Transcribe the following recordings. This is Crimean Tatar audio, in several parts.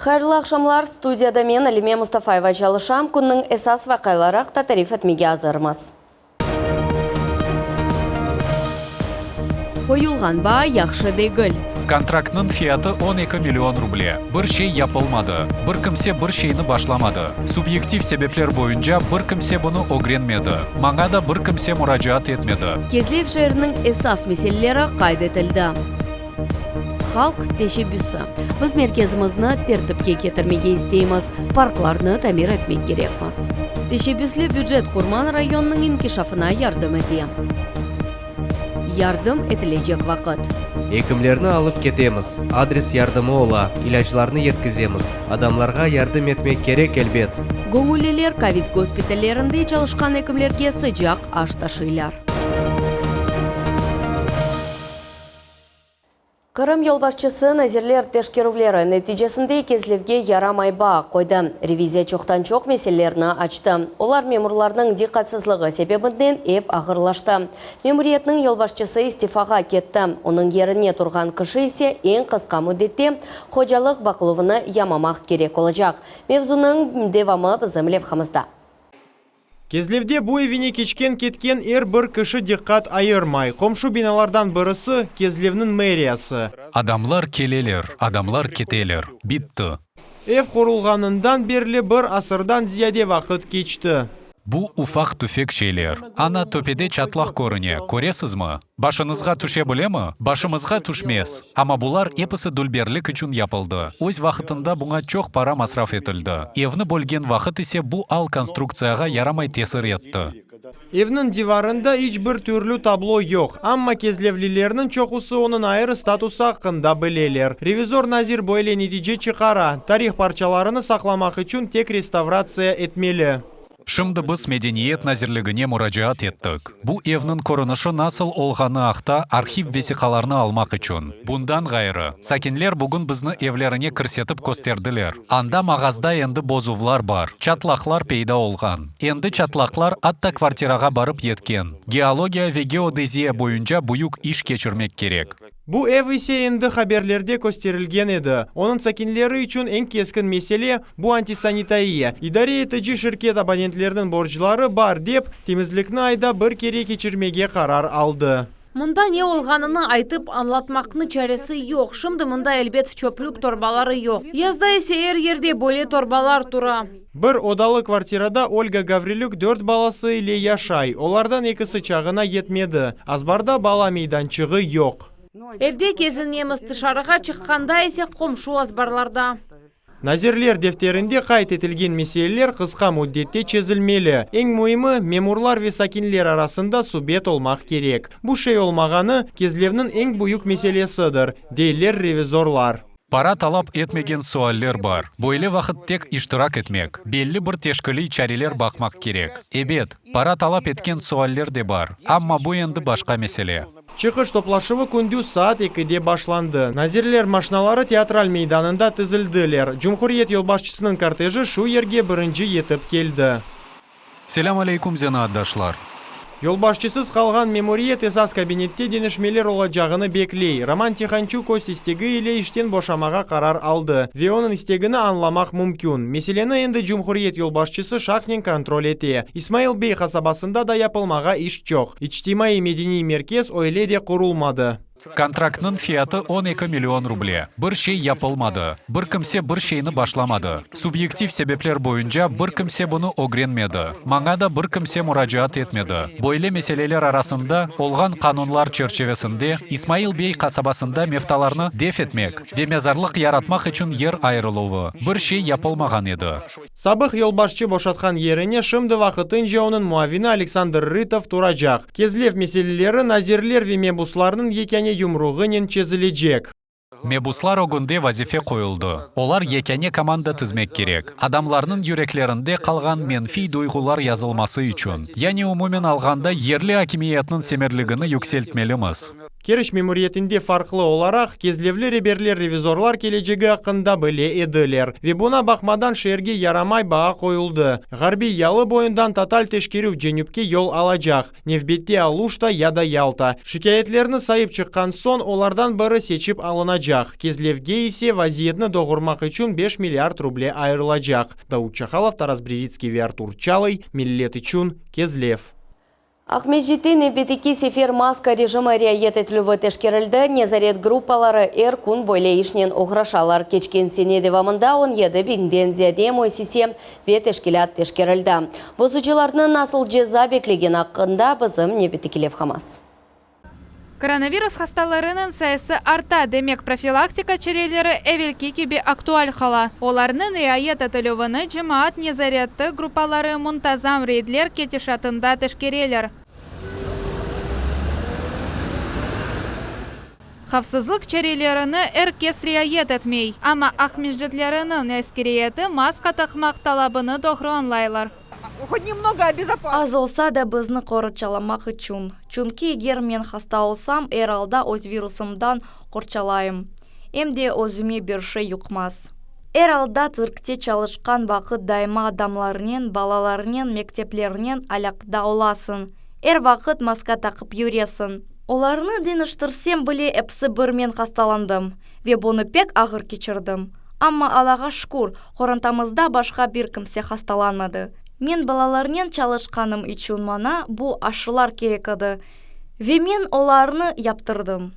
Hayırlı aqşamlar, studiyada men, Alime Mustafayeva çalışam, künniñ esas vaqiaları aqta tarif etmege azırmız. Qoyulğan baa yahşı degil. Kontraktnıñ fiyatı 12 million ruble. Bir şey yapılmadı, bir kimse bir şeyni başlamadı. Subyektiv sebepler boyunca bir kimse bunı ögrenmedi, maña da bir kimse muracaat etmedi. Kezlev şeeriniñ esas meseleleri qayd etildi. Halq teşebbüsi. Biz merkezimizni tertipke ketirmege isteymiz, parklarnı tamir etmek kerekmiz. Teşebbüsli bücet Qurman rayonınıñ inkişafına yardım ete. Yardım etilecek vaqıt. Ekimlerni alıp ketemiz, adres yardımı ola, ilâclarnı yetkizemiz. Adamlarğa yardım etmek kerek, elbet. Göñülliler kovid gospitallerinde çalışqan ekimlerge sıcaq aş taşıylar. Qırım yolbaşçısı nazirler teşkerüvleri neticesinde Kezlevge yaramay baa qoydı. Reviziya çoqtan-çoq meselelerni açtı. Olar memurlarnıñ diqqatsızlığı sebebinden ep ağırlaştı. Memuriyetniñ yolbaşçısı istifağa ketti, onıñ yerine turğan kişi ise eñ qısqa müddette hocalıq baqıluvını yamamaq kerek olacaq. Mevzunıñ devamı bizim levhamızda. Kezlevde bu evine keçken-ketken er bir kişi diqqat ayırmay. Qomşu binalardan birisi, Kezlevniñ meriyası. Adamlar keleler, adamlar keteler. Bitti. Ev qurulğanından berli bir asırdan ziyade vaqıt keçti. Bu ufaq-tüfek şeyler. Ana, töpede çatlaq körüne, köresizmi? Başıñızğa tüşe bilemi? Başımızğa tüşmez. Amma bular episi dülberlik içün yapıldı. Öz vaqıtında buña çoq para masraf etildi. Evni bölgen vaqıt ise bu al konstruktsiyağa yaramay tesir etti. Evniñ divarında iç bir türlü tablo yoq, amma kezlevlilerniñ çoqusı onıñ ayrı statusı aqqında bileler. Revizor nazir böyle netice çıqara, tarih parçalarını saqlamaq içün tek restavratsiya etmeli. Şimdi biz Medeniyet nazirligine muracaat ettik, bu evniñ körünişi nasıl olğanı aqta arhiv vesiqalarnı almaq içün. Bundan ğayrı, sakinler bugün bizni evlerine kirsetip kösterdiler, anda mağazda endi bozuvlar bar, çatlaqlar peyda olğan. Endi çatlaqlar atta kvartirağa barıp yetken. Geologiya ve geodeziya boyunca büyük iş keçirmek kerek. Bu ev ise endi haberlerde kösterilgen edi. Onıñ sakinleri içün eñ keskin mesele, bu antisanitariya. İdare etici şirket abonentlerniñ borcları bar dep, temizlikni ayda bir kere keçirmege qarar aldı. Mında ne olğanını aytıp añlatmaqnı çaresi yoq. Şimdi mında, elbet, çöplük torbaları yoq. Yazda ise er yerde böyle torbalar tura. Bir odalı kvartirada Olga Gavrilük dört balası ile yaşay, olardan ekisi çağına yetmedi. Azbarda bala meydançığı yoq. Evde kezinemiz, tışarığa çıqqanda ise qomşu azbarlarda. Nazirler defterinde qayd etilgen meseleler qısqa müddette çezilmeli. Eñ müimi, memurlar ve sakinler arasında subet olmaq kerek. Bu şey olmağanı, Kezlevniñ eñ büyük meselesidir, deyler revizorlar. Para talap etmegen sualler bar. Böyle vaqıt tek iştirak etmek, belli bir teşkiliy çareler baqmaq kerek. Ebet, para talap etken sualler de bar, amma bu endi başqa mesele. Çıqış toplaşuvı kündüz saat ekide başlandı. Nazirler maşinaları Teatral meydanında tizildiler. Cumhuriyet yolbaşçısınıñ korteji şu yerge birinci yetip keldi. Selâm aleyküm, zenaatdaşlar! Yolbaşçısız qalğan memuriyet esas kabinette deñişmeler olacağını bekley. Roman Tihançuk öz istegi ile işten boşamağa qarar aldı ve onıñ istegini añlamaq mümkün. Meseleni endi cumhuriyet yolbaşçısı şahsen kontrol ete. İsmail bey qasabasında da yapılmağa iş çoq. İçtimaiy-medeniy merkez öyle de qurulmadı. Kontraktnıñ fiyatı 12 million ruble. Bir şey yapılmadı. Bir kimse bir şeyni başlamadı. Subyektiv sebepler boyunca bir kimse bunı ögrenmedi. Maña da bir kimse muracaat etmedi. Böyle meseleler arasında, olğan qanunlar çerçevesinde, İsmail bey qasabasında meftalarnı def etmek ve mezarlıq yaratmaq içün yer ayırıluvı, bir şey yapılmağan edi. Sabıq yolbaşçı boşatqan yerine şimdi vaqıtınca onıñ muavini Aleksandr Rıtov turacaq. Kezlev meseleleri nazirler ve mebuslarnıñ yekâne yumruğınen çezilecek. Mebuslar ögünde vazife qoyuldı, olar yekâne komanda tizmek kerek, adamlarnıñ yüreklerinde qalğan menfiy duyğular yazılması içün. Yani umumen alğanda yerli akimiyetniñ semerligini yükseltmelimiz. Keriç memuriyetinde farqlı olaraq, kezlevli reberler revizorlar kelecegi aqqında bile ediler. Ve buña baqmadan şeerge yaramay baa qoyuldı. Ğarbiy yalı boyundan total teşkerüv cenüpke yol alacaq, nevbette Aluşta ya da Yalta. Şikâyetlerni sayıp çıqqan soñ, olardan biri seçip alınacaq, Kezlevge ise vaziyetni doğurmaq içün 5 milliard ruble ayırılacaq. Davut Çahalov, Taras Brezitskiy ve Artur Çalıy, Millet içün, Kezlev. Aqmescitte nevbetteki sefer maska rejimi riayet etilüvi teşkerildi. Nezaret gruppaları er kün böyle işnen oğraşalar. Keçken sene devamında 17 biñden ziyade müessise ve teşkilât teşkerildi. Bozucılarnı nasıl ceza beklegeni aqqında bizim nevbetteki levhamız. Koronavirus hastalarınıñ sayısı arta, demek, profilaktika çareleri evelki kibi aktual qala. Olarnıñ riayet etilüvini cemaat nezareti gruppaları muntazam reydler ketişatında teşkereler. Havfsızlıq çarelerini er kes riayet etmey, amma aqmescitleriniñ ekseriyeti maska taqmaq talabını doğru añlaylar. Az olsa da, bizni qorçalamaq içün. Çünki eger men hasta olsam, er alda öz virusımdan qorçalayım. Em de özüme bir şey yuqmaz. Er alda tsirkte çalışqan vaqıt daima adamlarnen, balalarnen, mekteplernen alâqada olasıñ. Er vaqıt maska taqıp yüresiñ. Olarnı deñiştirsem bile episi bir men hastalandım ve bunı pek ağır keçirdim. Amma Allağa şükür, qorantamızda başqa bir kimse hastalanmadı. Men balalarnen çalışqanım içün maña bu aşılar kerek edi ve men olarnı yaptırdım.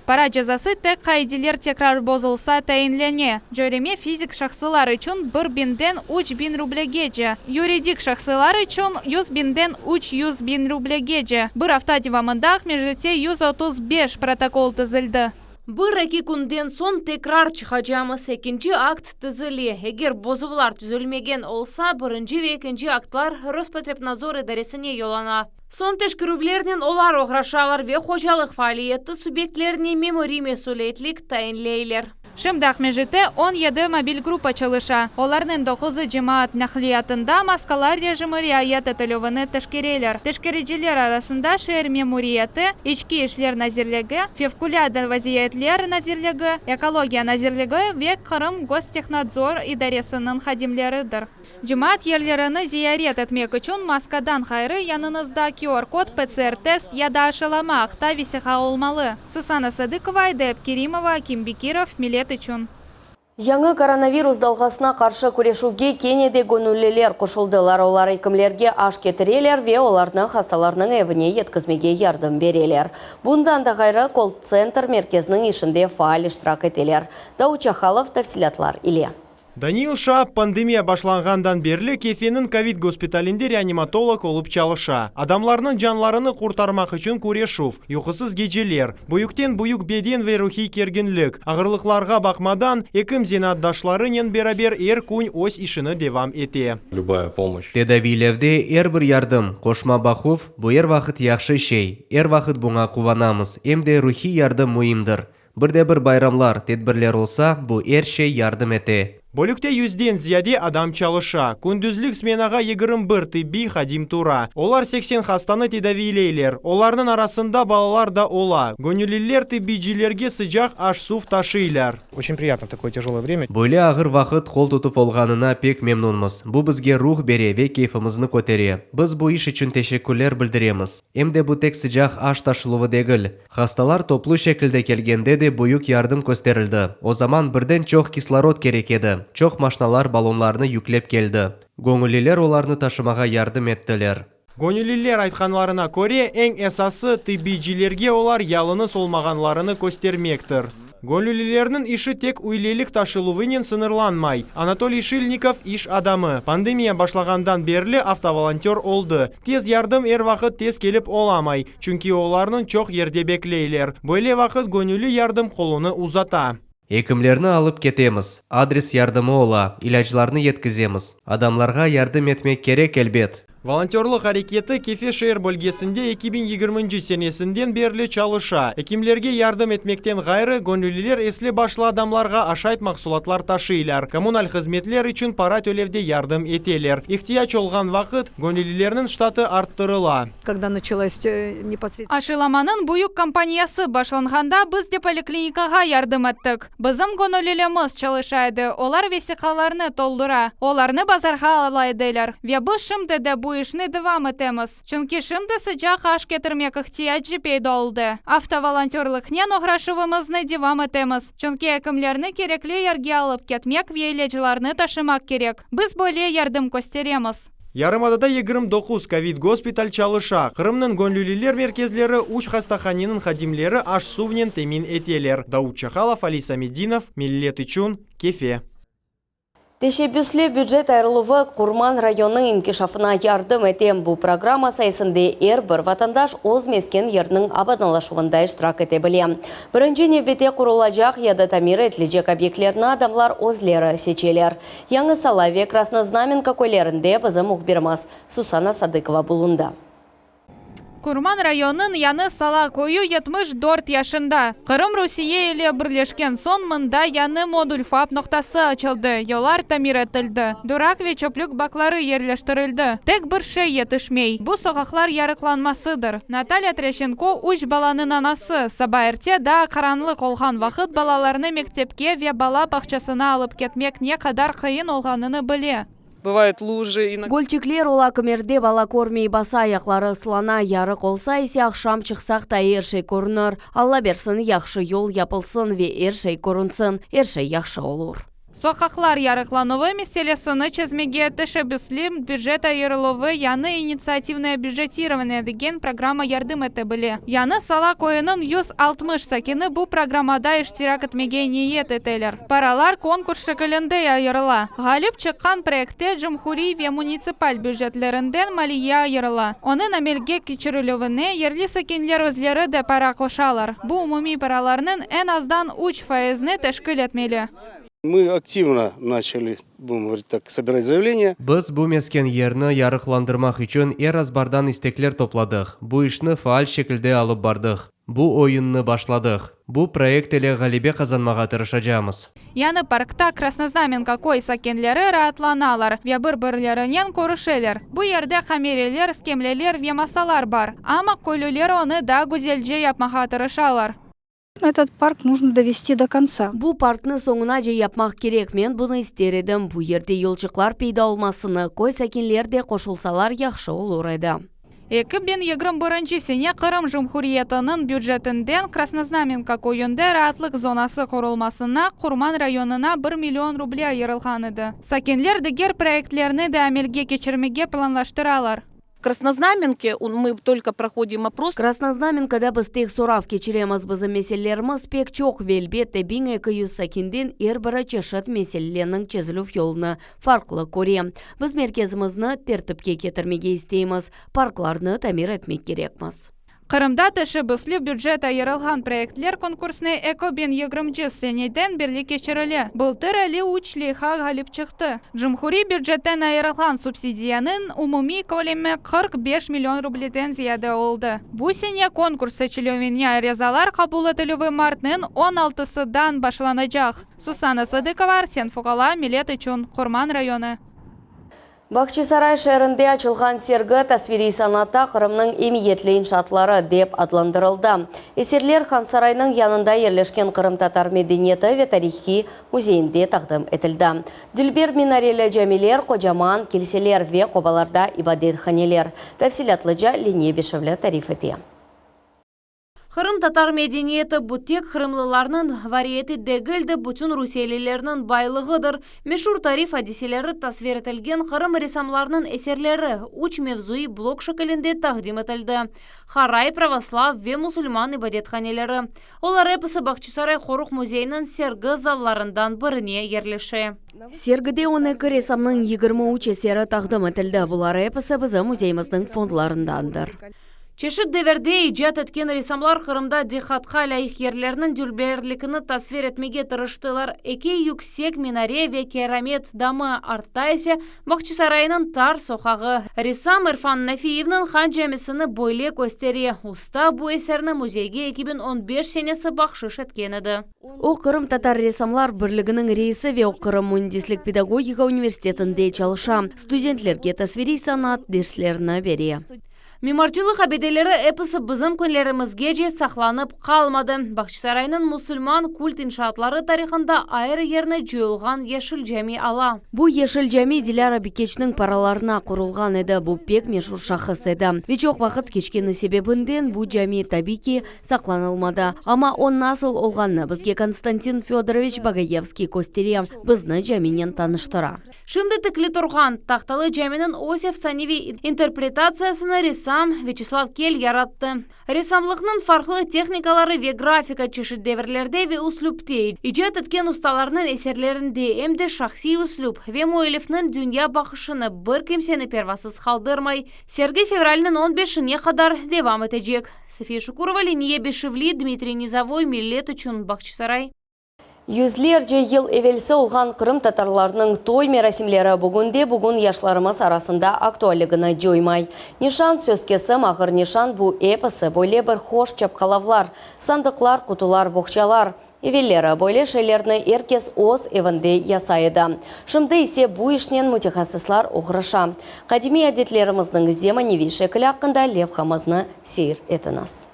Para cezası tek qaideler tekrar bozulsa tayinlene. Cöreme fizik şahıslar içün bir biñden 3000 rublegece, yuridik şahıslar içün 100 biñden 300 biñ rublegece. Bir afta devamında Aqmescitte 135 protokol tizildi. Bir-eki künden soñ tekrar çıqacaqmız. Ekinci akt tizile. Eger bozuvlar tüzelmegen olsa, birinci ve ekinci aktlar Rospotrebnadzor idaresine yollana. Soñ teşkerüvlernen olar oğraşalar ve hocalıq faaliyeti subyektlerine memuriy mesüliyetlik tayinleyler. Şimdi Aqmescitte 17 mobil gruppa çalışa. Olarnıñ doquzı cemaat naqliyatında maskalar rejimi riayet etilüvini teşkereler. Teşkericiler arasında şeer memuriyeti, İçki işler nazirligi, Fevqulâde vaziyetler nazirligi, Ekologiya nazirligi ve Qırım Gostehnadzor idaresiniñ hadimleridir. Cemaat yerlerini ziyaret etmek içün maskadan ğayrı yanıñızda QR-kod, PCR-test ya da aşılama aqta vesiqa olmalı. Susana Sadıkova, Ayda Abkerimova, Akim Bekirov, Millet içün. Yañı koronavirus dalğasına qarşı küreşüvge kene de göñülliler qoşuldılar. Olar ekimlerge aş ketireler ve olarnı hastalarnıñ evine yetkizmege yardım bereler. Bundan da ğayrı, kol-tsentr merkeziniñ işinde faal iştirak eteler. Davut Çahalov tafsilâtlar ile. Daniil Şaap pandemiya başlanğandan berli Kefeniñ kovid gospitalinde reanimatolog olıp çalışa. Adamlarnıñ canlarını qurtarmaq içün küreşüv, yuqusız geceler, büyükten büyük beden ve ruhiy kerginlik, ağırlıqlarğa baqmadan, ekim zenaatdaşlarınen beraber er kün öz işini devam ete. Любая помощь. Tedaviylevde er bir yardım, qoşma baquv, bu er vaqıt yahşı şey. Er vaqıt buña quvanamız. Em de ruhiy yardım müimdir. Bir de bir bayramlar, tedbirler olsa, bu er şey yardım ete. Bölükte yüzden ziyade adam çalışa. Kündüzlik smenağa 21 tibbiy hadim tura. Olar 80 hastanı tedaviyleyler. Olarnıñ arasında balalar da ola. Göñülliler tibbiycilerge sıcaq aş-suv taşıylar. Очень приятно в такое тяжелое время. Böyle ağır vaqıt qol tutuv olğanına pek memnünmiz. Bu bizge ruh bere ve keyfimizni kötere. Biz bu iş içün teşekkürler bildiremiz. Em de bu tek sıcaq aş taşıluvı degil. Hastalar toplu şekilde kelgende de büyük yardım kösterildi. O zaman birden çoq kislorod kerek edi. Çoq maşnalar ballonlarnı yüklep keldi. Göñülliler olarnı taşımağa yardım ettiler. Göñülliler aytqanlarına köre, eñ esası tibbiycilerge olar yalıñız olmağanlarını köstermektir. Göñüllilerniñ işi tek üylelik taşıluvınen sıñırlanmay. Anatoliy Şilnikov iş adamı. Pandemiya başlağandan berli avtovolontör oldı. Tez yardım er vaqıt tez kelip olamay, çünki olarnıñ çoq yerde bekleyler. Böyle vaqıt göñülli yardım qolunı uzata. Ekimlerni alıp ketemiz. Adres yardımı ola, ilâclarnı yetkizemiz. Adamlarğa yardım etmek kerek, elbet. Volontörlıq areketi Kefe şeer bölgesinde 2020-nci senesinden berli çalışa. Ekimlerge yardım etmekten ğayrı, göñülliler esli-başlı adamlarğa aşayt mahsulatlar taşıylar, kommunal hızmetler içün para tölevde yardım eteler. İhtiyac olğan vaqıt, göñüllilerniñ ştatı arttırıla. Когда началась непосредственно. Aşılamanıñ büyük kampaniyası başlanğanda biz de poliklinikağa yardım ettik. Bizim göñüllilimiz çalışa edi, olar vesiqalarnı toldura, olarnı bazarğa ala ediler. Ve biz şimdi de bu işni devam etemiz, çünki şimdi sıcaq aş ketirmek ihtiyacı peyda oldı. Avtovolontörlıqnen oğraşuvımıznı devam etemiz, çünki ekimlerni kerekli yerge alıp ketmek ve ilâclarnı taşımaq kerek. Biz böyle yardım kösteremiz. Yarımadada 29 kovid gospital çalışa. Qırımnıñ göñülliler merkezleri üç hastahaneniñ hadimleri aş-suvnen temin eteler. Daud Çahalov, Ali Samedinov, Millet içün, Kefe. Teşebbüsli bücet ayırıluvı Qurman rayonınıñ inkişafına yardım ete. Bu programma sayesinde er bir vatandaş öz mesken yeriniñ abadanlaşuvında iştirak ete bile. Birinci nevbette qurulacaq ya da tamir etilecek obyektlerni adamlar özleri seçeler. Yañı Sala ve Krasnoznamenka köylerinde bizim mühbirimiz Susana Sadıkova bulundı. Qurman rayonınıñ Yañı Sala köyü 74 yaşında. Qırım Rusiye ile birleşken soñ mında yañı modul FAP noqtası açıldı, yollar tamir etildi, duraq ve çöplük bakları yerleştirildi. Tek bir şey yetişmey, bu soqaqlar yarıqlanmasıdır. Natalya Treşenko, üç balanıñ anası, saba erte daa qaranlıq olğan vaqıt balalarnı mektepke ve bala bağçasına alıp ketmek ne qadar qıyın olğanını bile. Bıvayut lujı inogda. Gölçikler ola, kimerde bala körmey basa, ayaqları ıslana, yarıq olsa ise aqşam çıqsaq ta er şey körünir. Alla bersin, yahşı yol yapılsın ve er şey körünsin, er şey yahşı olur. Soqaqlar yarıqlanuvı meselesini çezmege teşebbüsli bücet ayırıluvı yañı İnitsiativnoye bücetirovaniye degen programma yardım ete bile. Yañı Sala köyüniñ 160 sakini bu programmada iştirak etmege niyet eteler. Paralar konkurs şekilinde ayırıla. Ğalip çıqqan proyekte cumhuriy ve munitsipal bücetlerinden maliye ayırıla. Onıñ amelge keçirilüvine yerli sakinler özleri de para qoşalar. Bu umumiy paralarnıñ eñ azdan üç faizni teşkil etmeli. Мы активно начали, будем говорить так, собирать заявления. Biz bu mesken yerni yarıqlandırmaq içün er azbardan istekler topladıq, bu işni faal şekilde alıp bardıq. Bu oyunnı başladıq. Bu proyekt ile ğalebe qazanmağa tırışacamız. Yañı parkta Krasnoznamenka köy sakinleri raatlanalar ve bir-birlerinen körüşeler. Bu yerde qamereler, skemleler ve masalar bar, amma köylüler onı daa güzelce yapmağa tırışalar. Этот парк нужно довести до конца. Bu parknı soñunace yapmaq kerek, men bunı ister edim. Bu yerde yolçıqlar peyda olmasını, köy sakinler de qoşulsalar yahşı olur edi. 2021 sene Qırım Cumhuriyetiniñ bücetinden Krasnoznamenka köyünde raatlıq zonası qurulmasına Qurman rayonına bir million ruble ayırılğan edi. Sakinler diger proyektlerni de amelge keçirmege planlaştıralar. В Краснознамёнке мы только проходим опрос. Krasnoznamenkada biz tek sorav keçiremiz, bizim meselelerimiz pek çoq ve elbette 1200 sakinden er biri çeşit meseleniñ çezilüv yolunı farqlı köre. Biz merkezimizni tertipke ketirmege isteymiz, parklarnı tamir etmek kerekmiz. Qırımda teşebbüsli bücet ayırılğan proyektler konkursını 2020 seneden berli keçirile. Bıltır 53 leyha ğalip çıqtı. Cumhuriy bücetten ayırılğan subsidiyanıñ umumiy kölemi 45 million rubleden ziyade oldı. Bu sene konkurs seçilüvine arizalar qabul etilüvi martnıñ 16-sından başlanacaq. Susana Sadıkova, Arsen Fuqala, Millet içün, Qurman rayonı. Bağçasaray şeerinde açılğan sergi tasviriy sanatta Qırımnıñ emiyetli inşaatları dep adlandırıldı. Eserler Hansaraynıñ yanında yerleşken Qırımtatar medeniyeti ve tarihi müzeyinde taqdim etildi. Dülber minareli camiler, qocaman kilseler ve qobalarda ibadethaneler. Tafsilâtlıca Leniye Beşevli tarif ete. Qırımtatar medeniyeti bu tek qırımlılarnıñ variyeti degil de, bütün rusiyelilerniñ baylığıdır. Meşur tarih adiseleri tasvir etilgen Qırım ressamlarınıñ eserleri üç mevzuiy blok şekilinde taqdim etildi: qaray, pravoslav ve musulman ibadethaneleri. Olar episi Bağçasaray qoruq müzeyiniñ sergi zallarından birine yerleşe. Sergide 12 ressamnıñ 23 eseri taqdim etildi. Bular episi bizim müzeyimizniñ fondlarındandır. Çeşit devirde icat etken ressamlar Qırımda diqqatqa lâyıq yerlerniñ dülberlikini tasvir etmege tırıştılar, eki yüksek minare ve keramet damı, artta ise Bağçasaraynıñ tar soqağı. Ressam İrfan Nafiyevniñ Han camisini böyle köstere. Usta bu eserni müzeyge 2015 senesi bahşış etken edi. O, Qırımtatar ressamlar birliginiñ reisi ve Qırım müendislik-pedagogika universitetinde çalışa, studentlerge tasviriy sanat derslerini bere. Mimarcılıq abideleri episi bizim künlerimizgece saqlanıp qalmadı. Bağçasaraynıñ musulman kult inşaatları tarihında ayrı yerni coyulğan Yeşil cami ala. Bu Yeşil cami Dilâra Bikeçniñ paralarına qurulğan edi, bu pek meşur şahıs edi. Ve çoq vaqıt keçkeni sebebinden bu cami, tabiy ki, saqlanılmadı. Amma o nasıl olğanını bizge Konstantin Födoroviç Bogayevskiy köstere, bizni caminen tanıştıra. Şimdi tikli turğan Tahtalı caminiñ öz efsaneviy interpretatsiyasını ressam Vyaçeslav Kel yarattı. Ressamlıqnıñ farqlı tehnikaları ve grafika çeşit devirlerde ve üslüpte icat etken ustalarnıñ eserlerinde em de şahsiy üslüp ve müellifniñ dünya baqışını bir kimseni pervasız qaldırmay. Sergi fevralniñ on beşine qadar devam etecek. Safiye Şukurova, Leniye Beşevli, Dmitriy Nizovoy, Millet içün, Bağçasaray. Yüzlerce yıl evelsi olğan qırımtatarlarnıñ toy merasimleri bugünde-bugün yaşlarımız arasında aktualligini coymay. Nişan, söz kesim, ağır nişan, bu episi böyle bir hoş çapqalavlar, sandıqlar, qutular, boğçalar. Evelleri böyle şeylerni er kes öz evinde yasay edi. Şimdi ise bu işnen mütehassıslar oğraşa. Qadimiy adetlerimizniñ zemaneviy şekli aqqında levhamıznı seyir etiñiz.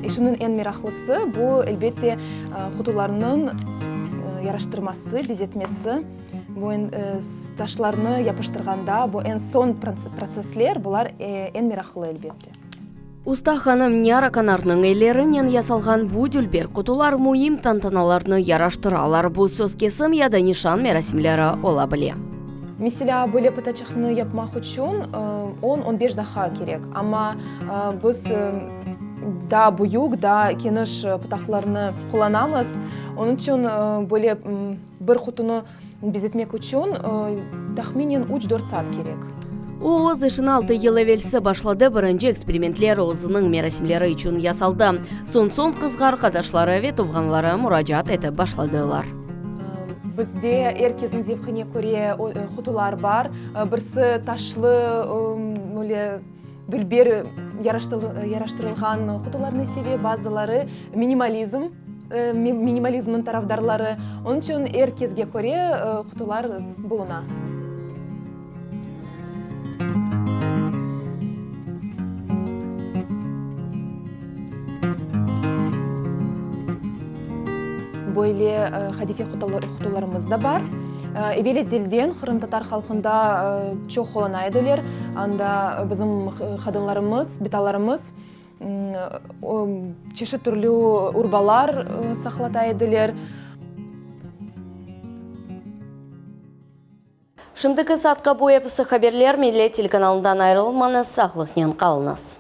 İşimniñ eñ meraqlısı, bu, elbette, qutularnıñ yaraştırması, bezetmesi. Bu eñ taşlarnı yapıştırğanda, bu eñ soñ protsessler, bular eñ meraqlı, elbette. Usta hanım Niyara Kanarnıñ ellerinen yasalğan bu dülber qutular müim tantanalarnı yaraştıralar, bu söz kesim ya da nişan merasimleri ola bile. Meselâ, böyle pıtaçıqnı yapmaq içün on, on beş daqqa kerek, amma biz daa büyük, daa keniş pıtaqlarnı qullanamız, onıñ içün böyle bir qutunı Bezetmek içün tahminen üç-dört saat kerek. O, öz işini altı yıl evelsi başladı, birinci eksperimentler özüniñ merasimleri içün yasaldı. Soñ-soñ qızğa arqadaşları ve tuvğanları muracaat etip başladılar. Bizde er kesniñ zevqine köre qutular bar. Birisi taşlı, böyle dülber yaraştırılğan qutularnı seve, bazıları minimalizm. Minimalizmniñ tarafdarları, onıñ içün er kesge köre qutular buluna. Böyle qadife qutularımız da bar. Evel-ezelden qırımtatar halqında çoq qullana ediler. Anda bizim qadınlarımız, bitalarımız Çeşit türlü urbalar saqlata ediler. Şimdiki saatqa bu episi haberler, Millet telekanalından ayrılmañız, sağlıqnen qalıñız.